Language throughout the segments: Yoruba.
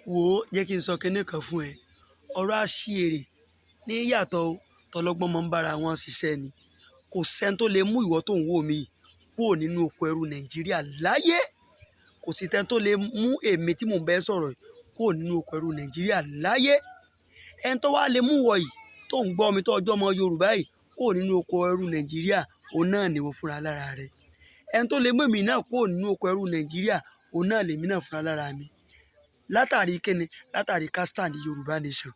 Wò ó, jẹ́ kí n sọ kinní kan fún ẹ. Ọ̀rọ̀ aṣiwèrè ní yàtọ̀ o, tọlọ́gbọ́n máa ń bára wọn ṣiṣẹ́ ni. Kò sẹ́ni tó lè mú ìwọ tó ń wò mí yìí kúrò nínú oko ẹrú Nàìjíríà láyé. Kò sí tẹ́ni tó lè mú èmi tí mò ń bá ẹ sọ̀rọ̀ yìí kúrò nínú oko ẹrú Nàìjíríà láyé. Ẹni tó wá lè mú ìwọ yìí tó ń gbọ́ mi tó ọjọ́ ọmọ Yorùbá yìí kúrò nínú oko ẹrú Nàìjíríà, òun náà nìwọ fúnra lára rẹ. Ẹni tó lè mú èmi náà kúrò nínú oko ẹrú Nàìjíríà, òun náà lèmi náà fúnra lára mi. Látàrí kíni? Látàrí ká stand Yorùbá nation.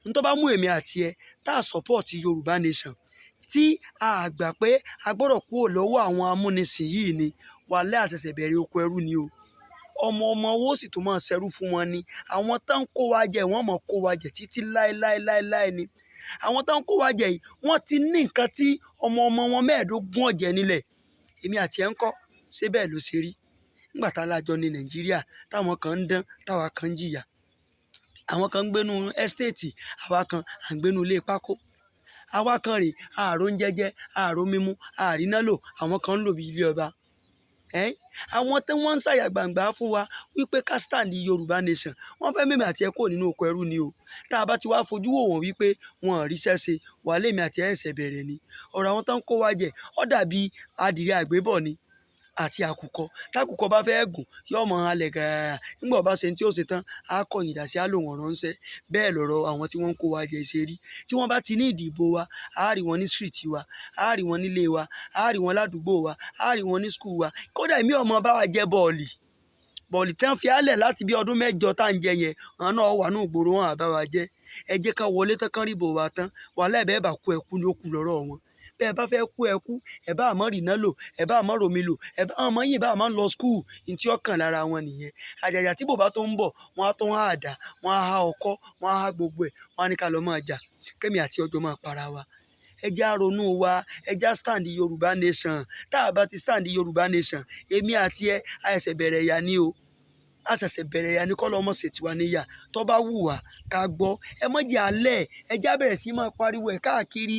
N tó bá mú èmi àti ẹ tá a support Yorùbá nation, tí a gbà pé a gbọ́dọ̀ kúrò lọ́wọ́ àwọn amúnisìn yìí ni, wàláhì àṣẹ̀ṣẹ̀ bẹ̀rẹ̀ oko ẹrú ni o. Ọmọ ọmọ owó sì tún máa ṣẹrú fún wọn ni. Àwọn tó ń kó wa jẹ, wọ́n máa kó wa jẹ títí láéláéláéláé ni. Àwọn tó ń kó wa jẹ yìí, wọ́n ti ní nǹkan tí ọmọ ọmọ wọn 15 ó jẹ nílẹ̀. Èmi àti ẹ ń kọ́, ṣé bẹ́ẹ̀ ló ṣe rí? Nígbà tá lájọ ní Nàìjíríà, táwọn kan ń dán, táwa kan ń jìyà. Àwọn kan ń gbénú estate, àwa kan à ń gbénú ilé pákó. Àwa kan rè, ààrò oúnjẹ jẹ, ààrò mímu, àríná lò, àwọn kan ń lò bí ilé ọba. Ẹ́n, àwọn tí wọ́n ń ṣàyà gbangba fún wa wípé ká stand Yorùbá nation, wọ́n fẹ́ mẹ́mí àti ẹ kúrò nínú oko ẹrú ni o. Tá a bá ti wá fojú wò wọ́n wípé wọn ò ríṣẹ́ ṣe, wàhálà èmi àti ẹ ṣẹ̀ṣẹ̀ bẹ̀rẹ̀ ni. Ọ̀rọ̀ àwọn tó ń kó wa jẹ, ó dàbí adìẹ àgbébọ̀ ni àti àkùkọ. Tákùkọ bá fẹ́ gùn, yóò mọ halẹ̀ gàràrà. Nígbà ó bá ṣe ohun tí ó ṣe tán, á kọ̀yìn dà sí á lòun ọ̀rọ̀ ń ṣẹ́. Bẹ́ẹ̀ lọ̀rọ̀ àwọn tí wọ́n ń kó wa jẹ ṣe rí. Tí wọ́n bá ti ní ìdìbò wa, á rí wọn ní street wa, á rí wọn nílé wa, á rí wọn ládùúgbò wa, á rí wọn ní school wa. Kódà èmi ò mọ bá wa jẹ bọ́ọ̀lì. Bọ́ọ̀lì tí wọ́n fi á lẹ̀ láti bí ọdún 8 tá ń jẹ yẹn, àwọn náà wà nínú ìgboro wọn á bá wa jẹ. Ẹ jẹ́ ká wọlé tán kán rí ìbò wa tán. Wàláhì bẹ́ẹ̀ bá kú ẹ kú ló kù lọ́rọ̀ wọn. Bẹ́ẹ̀ bá fẹ́ kú ẹ kú, ẹ bá mọ̀ rí iná lò, ẹ bá mọ̀ romi lò, ẹ bá ọmọ yìí bá máa ń lọ school, ní tí ó kàn lára wọn nìyẹn. Àjàjà tí bò bá tó ń bọ̀, wọ́n á tún há àdá, wọ́n á há ọkọ́, wọ́n á há gbogbo ẹ̀, wọ́n á ní ká lọ máa jà. Kẹ́mi àti ọjọ́ máa para wa. Ẹ jẹ́ á ronú wa, ẹ jẹ́ á stand Yorùbá nation. Tá a bá ti stand Yorùbá nation, èmi àti ẹ, a ṣẹ̀ṣẹ̀ bẹ̀rẹ̀ ìyà ni o. A ṣẹ̀ṣẹ̀ bẹ̀rẹ̀ ìyà ni kọ́ lọ́mọ ṣe tiwa níyà. Tó bá wù wá ká gbọ́. Ẹ má jẹ́ alẹ́, ẹ jẹ́ á bẹ̀rẹ̀ sí máa pariwo ẹ̀ káàkiri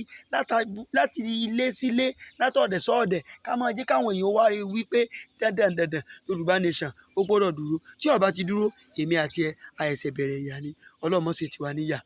láti ilé sílé, látọ̀dẹ̀ sọ́ọ̀dẹ̀, ká máa jẹ́ káwọn èèyàn wá rí wípé dandan dandan Yorùbá nation ó gbọ́dọ̀ dúró. Tí ó bá ti dúró, èmi àti ẹ, a ṣẹ̀ṣẹ̀ bẹ̀rẹ̀ ìyà ni. Ọlọ́run má ṣe tiwa níyà.